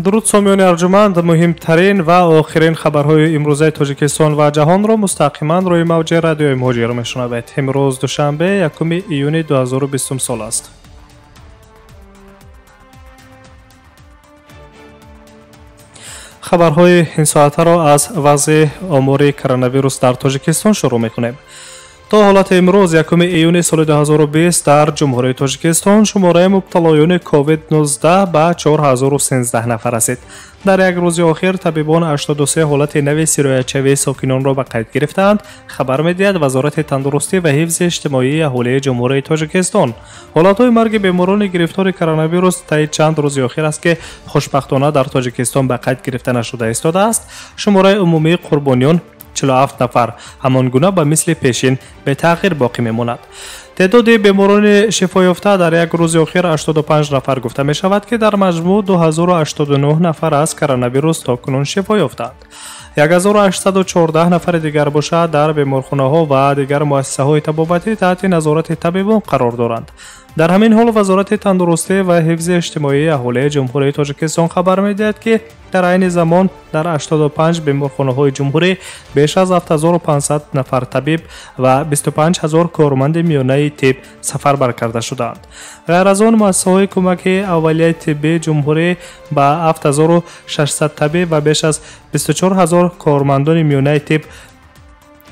Дуруд сомиёни арҷуманд, муҳимтарин ва охирин хабарҳои имрӯзаи Тоҷикистон ва ҷаҳонро мустақиман рӯи мавҷи радиои Муҳоҷир мешунавед. Имрӯз душанбе, 1 июни 2020 сол аст. Хабарҳои ин соатаро аз вазъи омори коронавирус дар Тоҷикистон шурӯъ мекунем. То ҳолати имрӯз 1 июни соли 2020 дар Ҷумҳурии Тоҷикистон шумораи мубталоёни COVID-19 ба 4013 нафар расид. Дар як рӯзи охир табибон 83 ҳолати нави сироятшавии сокинонро ба қайд гирифтаанд, хабар медиҳад Вазорати тандурустӣ ва ҳифзи иҷтимоии аҳолии Ҷумҳурии Тоҷикистон. Ҳолатҳои марги беморони гирифтори коронавирус таи чанд рӯзи охир аст, ки хушбахтона дар Тоҷикистон ба қайд гирифта нашуда истодааст. Шумораи умумии қурбониён 47 нафар, ҳамон гуна ба мисли пешин бетағйир боқӣ мемонад. Теъдоди беморони шифоёфта дар як рӯзи охир 85 нафар гуфта мешавад, ки дар маҷмӯъ 2089 нафар аз коронавирус то кунун шифо ёфтаанд. 1814 нафари дигар бошад дар беморхонаҳо ва дигар муассисаҳои табобатӣ таҳти назорати табибон қарор доранд. Дар ҳамин ҳол Вазорати тандурустӣ ва ҳифзи иҷтимоии аҳолии Ҷумҳурии Тоҷикистон хабар медиҳад, ки дар айни замон дар 85 беморхонаҳои ҷумҳурӣ беш аз 7500 нафар табиб ва 25000 корманди миёнаи тиб сафарбар карда шудаанд. Ғайр аз он, муассисаҳои кӯмаки аввалияи тиббии ҷумҳурӣ ба 7600 табиб ва беш аз 24000 кормандони миёнаи тиб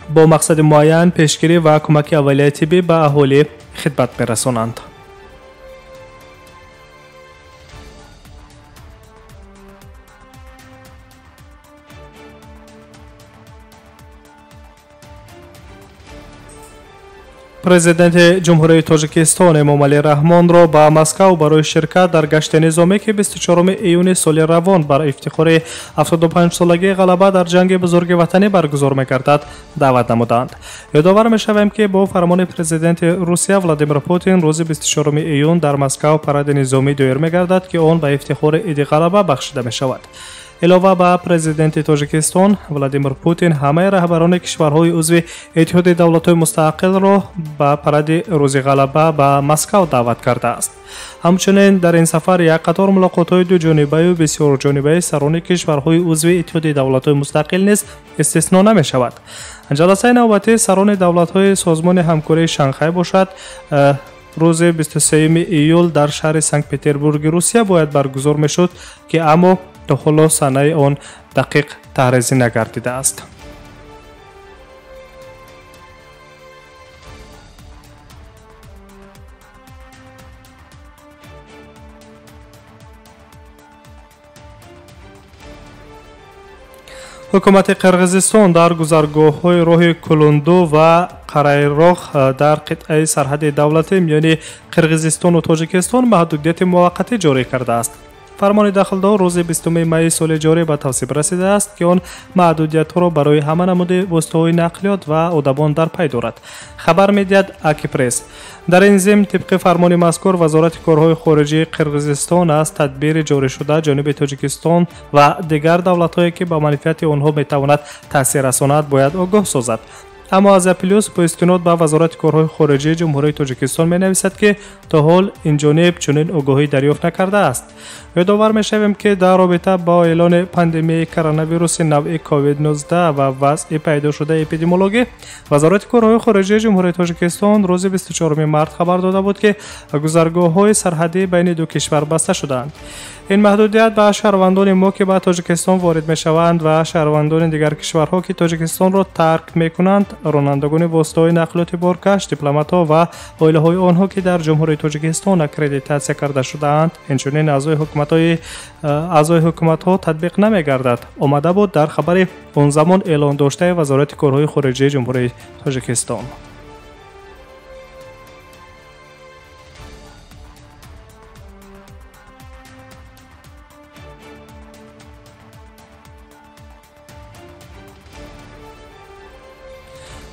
бо мақсади муайян пешгирӣ ва кӯмаки аввалияи тиббӣ ба аҳолӣ хидмат мерасонанд. Президенти Ҷумҳурии Тоҷикистон Эмомалӣ Раҳмонро ба Москав барои ширкат дар гашти низомӣ, ки 24 июни соли равон бар ифтихори 75-солагии ғалаба дар ҷанги бузурги ватанӣ баргузор мегардад, даъват намуданд. Ёдовар мешавем, ки бо фармони президенти Русия Владимир Путин рӯзи 24 июн дар Москав паради низомӣ доир мегардад, ки он ба ифтихори иди ғалаба бахшида мешавад. Илова ба президенти Тоҷикистон Владимир Путин ҳамаи раҳбарони кишварҳои узви Иттиҳоди давлатҳои мустақилро ба паради рӯзи ғалаба ба Москав даъват кардааст. Ҳамчунин дар ин сафар як қатор мулоқотҳои дуҷонибаю бисёрҷонибаи сарони кишварҳои узви Иттиҳоди давлатҳои мустақил низ истисно намешавад. Ҷаласаи навбатии сарони давлатҳои Созмони ҳамкории Шанхай бошад рӯзи 23 июл дар шаҳри Санкт-Петербурги Русия бояд баргузор мешуд, ки аммо то ҳоло санаи он дақиқ таҳризӣ нагардидааст. Ҳукумати Қирғизистон дар гузаргоҳҳои роҳи Кулунду ва Қарайроғ дар қитъаи сарҳади давлатӣ миёни Қирғизистону Тоҷикистон маҳдудияти муваққатӣ ҷорӣ кардааст. Фармони дахлдор рӯзи 20 майи соли ҷорӣ ба тавсиб расидааст, ки он маҳдудиятҳоро барои ҳама намуди воситаҳои нақлиёт ва одамон дар пай дорад, хабар медиҳад Акипресс. Дар ин зимн, тибқи фармони мазкур, Вазорати корҳои хориҷии Қирғизистон аз тадбири ҷорӣшуда ҷониби Тоҷикистон ва дигар давлатҳое, ки ба манфиати онҳо метавонад таъсир расонад, бояд огоҳ созад. Аммо Азия Плюс бо истинод ба Вазорати корҳои хориҷии Ҷумҳурии Тоҷикистон менависад, ки то ҳол ин ҷониб чунин огоҳӣ дарёфт накардааст. Ёдовар мешавем, ки дар робита бо эълони пандемияи коронавируси навъи COVID-19 ва вазъи пайдошудаи эпидемиологӣ, Вазорати корҳои хориҷии Ҷумҳурии Тоҷикистон рӯзи 24 март хабар дода буд, ки гузаргоҳҳои сарҳадӣ байни ду кишвар баста шудаанд. Ин маҳдудият ба шаҳрвандони мо, ки ба Тоҷикистон ворид мешаванд, ва шаҳрвандони дигар кишварҳо, ки Тоҷикистонро тарк мекунанд, ронандагони воситаҳои нақлиёти боркаш, дипломатҳо ва оилаҳои онҳо, ки дар Ҷумҳурии Тоҷикистон аккредитатсия карда шудаанд, инчунин аъзои ҳукуматҳо татбиқ намегардад, омада буд дар хабари он замон эълон доштаи Вазорати корҳои хориҷии Ҷумҳурии Тоҷикистон.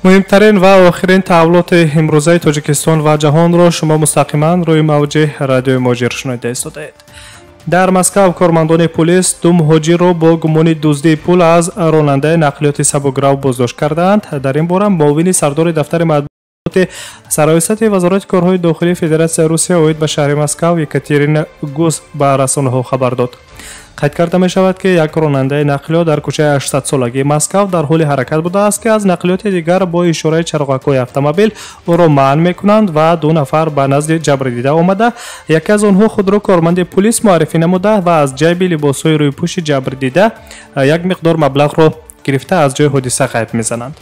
Муҳимтарин ва охирин таҳаввулоти имрӯзаи Тоҷикистон ва ҷаҳонро шумо мустақиман рӯи мавҷи радиои Муҳоҷир шунида истодаед. Дар Москав кормандони полис ду муҳоҷирро бо гумони дуздии пул аз ронандаи нақлиёти сабукрав боздошт кардаанд. Дар ин бора муовини сардори дафтари матбуоти Сарраёсати Вазорати корҳои дохилии Федератсияи Русия оид ба шаҳри Москав Екатерина Гус ба расонаҳо хабар дод. Қайд карда мешавад, ки як ронандаи нақлиёт дар кӯчаи 800-солагии Москав дар ҳоли ҳаракат будааст, ки аз нақлиёти дигар бо ишораи чароғакҳои автомобил ӯро манъ мекунанд ва ду нафар ба назди ҷабрдида омада, яке аз онҳо худро корманди пулис муаррифӣ намуда ва аз ҷайби либосҳои рӯйпӯши ҷабрдида як миқдор маблағро гирифта аз ҷои ҳодиса ғайб мезананд.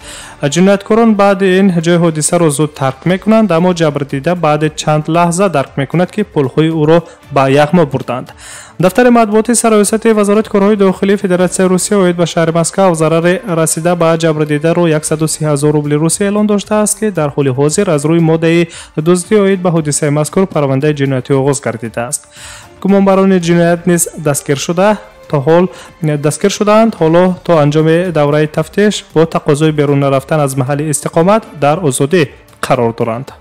Ҷинояткорон баъди ин ҷои ҳодисаро зуд тарк мекунанд, аммо ҷабрдида баъди чанд лаҳза дарк мекунад, ки пулҳои ӯро ба яғмо бурданд. Дафтари матбуоти сарраёсати Вазорати корҳои дохилии Федератсияи Русия оид ба шаҳри Москав зарари расида ба ҷабрдидаро 130 000 рубли Русия эълон доштааст, ки дар ҳоли ҳозир аз рӯи моддаи дуздӣ оид ба ҳодисаи мазкур парвандаи ҷиноятӣ оғоз гардидааст. Гумонбарони ҷиноят низ дастгир шудаанд. Ҳоло то анҷоми давраи тафтиш бо тақозои берун нарафтан аз маҳалли истиқомат дар озодӣ қарор доранд.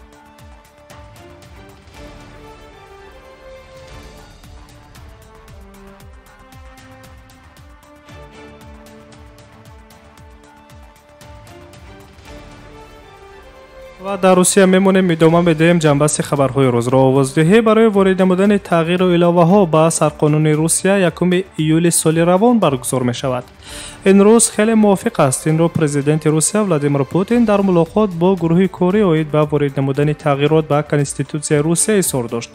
Ва дар Русия мемонем, идома медиҳем ҷанбасти хабарҳои рӯзро. Овоздиҳӣ барои ворид намудани тағйиру иловаҳо ба сарқонуни Русия 1 июли соли равон баргузор мешавад. Ин рӯз хеле мувофиқ аст. Инро президенти Русия Владимир Путин дар мулоқот бо гурӯҳи корӣ оид ба ворид намудани тағйирот ба Конститутсияи Русия изҳор дошт.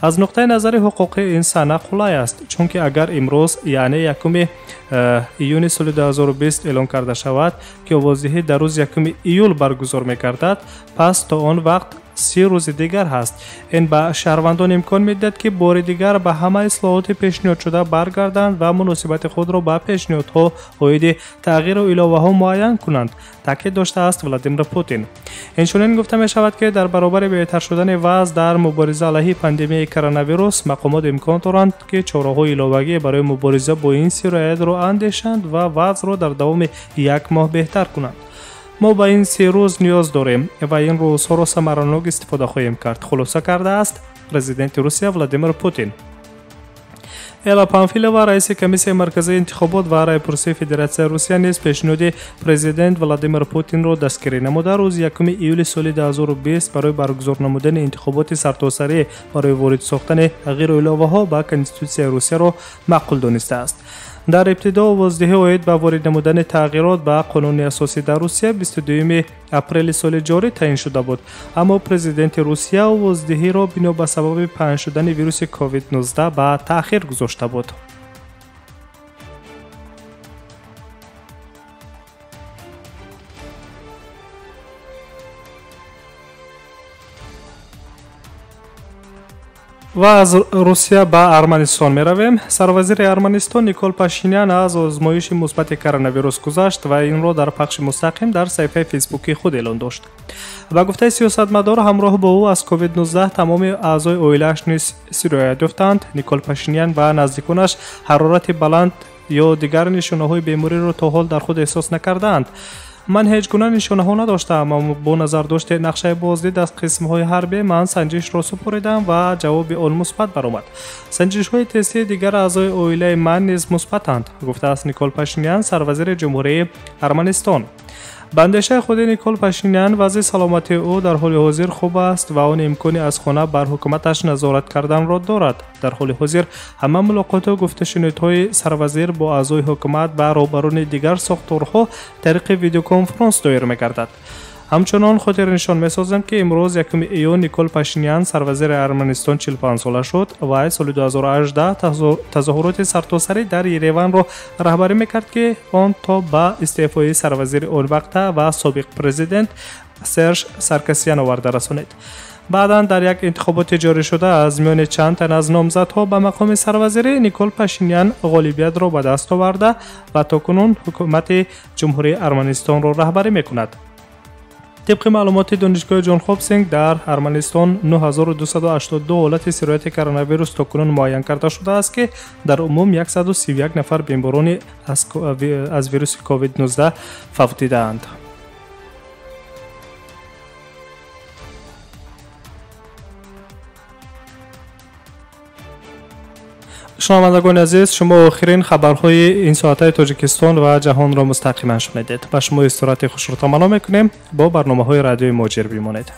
Аз нуқтаи назари ҳуқуқӣ ин сана қулай аст, чунки агар имрӯз, яъне 1 июни соли 2020 эълон карда шавад, ки овоздиҳӣ дар рӯзи 1 июл баргузор мегардад, пас то он вақт 30 рӯзи дигар ҳаст. Ин ба шаҳрвандон имкон медиҳад, ки бори дигар ба ҳама ислоҳоти пешниҳодшуда баргарданд ва муносибати худро ба пешниҳодҳо оиди тағйиру иловаҳо муайян кунанд, таъкид доштааст Владимир Путин. Инчунин гуфта мешавад, ки дар баробари беҳтар шудани вазъ дар мубориза алайҳи пандемияи коронавирус мақомот имкон доранд, ки чораҳои иловагӣ барои мубориза бо ин сироятро андешанд ва вазъро дар давоми як моҳ беҳтар кунанд. Мо ба ин 3 рӯз ниёз дорем ва ин рӯзҳоро самаранок истифода хоҳем кард, хулоса кардааст президенти Русия Владимир Путин. Элла Памфилова, раиси Комиссияи марказии интихобот ва раъйпурсии Федератсияи Русия низ пешниҳоди президент Владимир Путинро дастгирӣ намуда, рӯзи 1 июли соли 2020 барои баргузор намудани интихоботи сартосарӣ барои ворид сохтани тағйиру иловаҳо ба Конститутсияи Русияро маъқул донистааст. Дар ибтидо овоздиҳӣ оид ба ворид намудани тағйирот ба қонуни асосӣ дар Русия 22 апрели соли ҷорӣ таъин шуда буд, аммо президенти Русия овоздиҳиро бино ба сабаби паҳн шудани вируси COVID-19 ба таъхир гузошта буд. Ва аз Русия ба Арманистон меравем. Сарвазири Арманистон Никол Пашинян аз озмоиши мусбати коронавирус гузашт ва инро дар пахши мустақим дар саҳифаи фейсбуки худ эълон дошт. Ба гуфтаи сиёсатмадор, ҳамроҳ бо ӯ аз COVID-19 тамоми аъзои оилааш низ сироят ёфтанд. Никол Пашинян ва наздиконаш ҳарорати баланд ё дигар нишонаҳои бемориро то ҳол дар худ эҳсос накардаанд. Ман ҳеҷ гуна нишонаҳо надоштаам, аммо бо назардошти нақшаи боздид аз қисмҳои ҳарбӣ ман санҷишро супоридам ва ҷавоби он мусбат баромад. Санҷишҳои тестии дигар аъзои оилаи ман низ мусбатанд, гуфтааст Никол Пашинян, сарвазири Ҷумҳурии Арманистон. Ба андешаи худи Никол Пашинян, вазъи саломатии ӯ дар ҳоли ҳозир хуб аст ва он имкони аз хона бар ҳукуматаш назорат карданро дорад. Дар ҳоли ҳозир ҳама мулоқоту гуфтушунидҳои сарвазир бо аъзои ҳукумат ва роҳбарони дигар сохторҳо тариқи видеоконференс доир мегардад. Ҳамчунон хотирнишон месозем, ки имрӯз 1 июн Никол Пашинян, сарвазири Арманистон, 45 сола шуд ва соли 2018 тазоҳуроти сартосарӣ дар Ереванро раҳбарӣ мекард, ки он то ба истеъфои сарвазири он вақта ва собиқ президент Серж Саркисян оварда расонид. Баъдан дар як интихоботи ҷорӣшуда аз миёни чанд тан аз номзадҳо ба мақоми сарвазирӣ Никол Пашинян ғолибиятро ба даст оварда ва то кунун ҳукумати Ҷумҳурии Арманистонро раҳбарӣ мекунад. Тибқи маълумоти Донишгоҳи Ҷон Хопкинс, дар Арманистон 9282 ҳолати сирояти коронавирус то кунун муайян карда шудааст, ки дар умум 131 нафар беморони аз вируси COVID-19 фавтидаанд. Шунавандагони азиз, шумо охирин хабарҳои ин соатаи Тоҷикистон ва ҷаҳонро мустақиман шунидед. Ба шумо истироҳати хушро таманно мекунем. Бо барномаҳои радиои Муҳоҷир бимонед.